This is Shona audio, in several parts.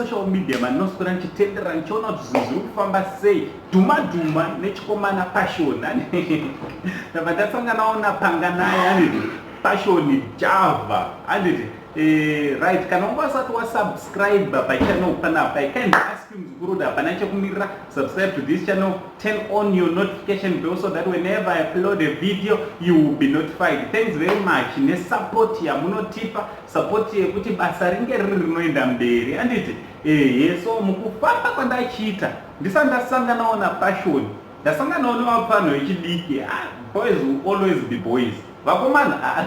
Pasocial media mandinoswera ndichitenderera ndichiona kuti zvinhu zviri kufamba sei. Dhuma dhuma nechikomana Passion. Ndabva ndasanganawo naPanganai handiti Passion Java handiti. Right, kana wanga usati wasubscribe pachannel panapa, I can ask you muzukuru kuti hapana chekumirira. Subscribe to this channel, turn on your notification bell so that whenever I upload a video you will be notified. Thanks very much nesupport yamunotipa, support yekuti basa ringe riri rinoenda mberi handiti. Ehe, so mukufamba kwandachiita ndisati ndasanganawo naPassion, ndasanganawo nevapfanho vechidiki. Boys will always be boys, vakomana.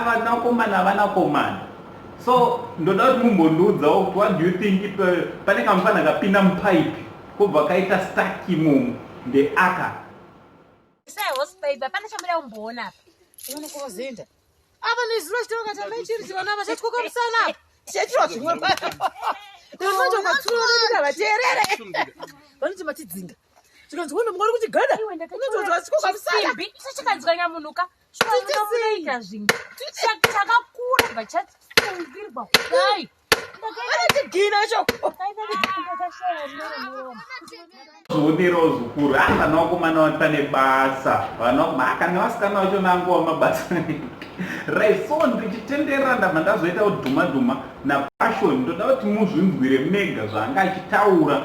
Vanakomana vanakomana. So ndoda kuti mumbondiudzawo kuti what do you think? Pane kamufana kapinda mupaipi kobva kaita stuck imomo, ndeaka. Sai hosepipe, hapana chamuda kumboona apa. Unoona kwavazoenda apa nezuro chitokata mai chiri chivana vachatyoka musana apa, tichaitirwa zvimwe manje. Ukatsiura unoita vateerere, vanoti matidzinga, tikanzi kuno mungori kuchigada unonzi vatyoka musana. Chisimbi icho chikanzwanya munhu ka munoita zvinhu chakakura bva chatungirwa kudai. Vanotigina icho. Ndakashaya muromo. Zvionerawo zvikuru. Vana vakomana vati pane basa, vana kana vasikana vacho nanguva mabasa, right? So ndichitenderera ndabva ndazoita kudhuma dhuma naPassion. Ndoda kuti muzvinzwire mega zvaanga achitaura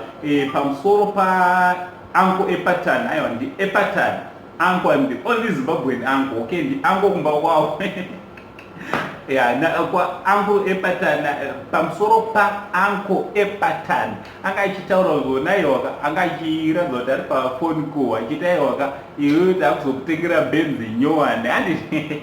pamusoro paUncle Epatan. Aiwa, ndi Epatan uncle. I'm the only Zimbabwean uncle, okay? Ndi uncle kumba kwavo ya na kwa Uncle Epatan. Pamusoro paUncle Epatan anga achitaura zvona iwaka, anga achiratidza kuti ari pafoni ko achiita iwaka, iwewe takuzokutengera Benzi nyowani handiti.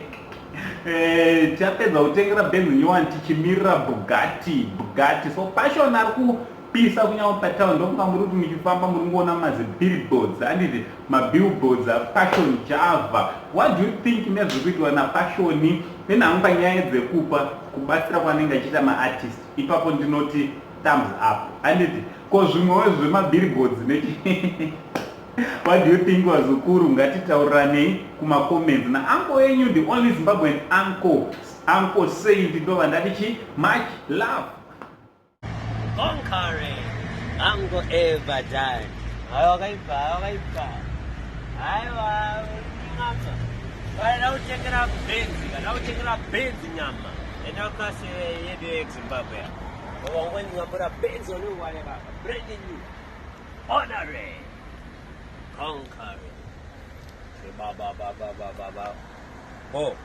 Tapedza kutengera Benzi nyowani, tichimirira Bugatti, Bugatti. So Passion ari kupisa kunyange patown. Ndofunga muri kuti muchifamba muri kungoona mazibillboards handiti, mabillboards aPassion Java. What do you think nezviri kuitwa naPassion nenhangu panyaya dzekupa kubatsira kwanenge achiita maartist ipapo? Ndinoti thumbs up handiti. Ko zvimwewo zvemabillboards nechi, what do you think vazukuru? Ngatitauriranei kumacomments nauncle yenyu, the only Zimbabwean uncle, Uncle Saint. Ndova ndati chi much love. Conquering Uncle Everton. Aiwa kaipa, aiwa kaipa. Aiwa nyama. Kana kutengera Benzi, kana kutengera Benzi nyama. Enda kasi yedu yeZimbabwe. Wangweni ngambura Benzi unowane baba. Brand new. Honoring. Conquering. Ba ba ba ba ba ba ba. Oh.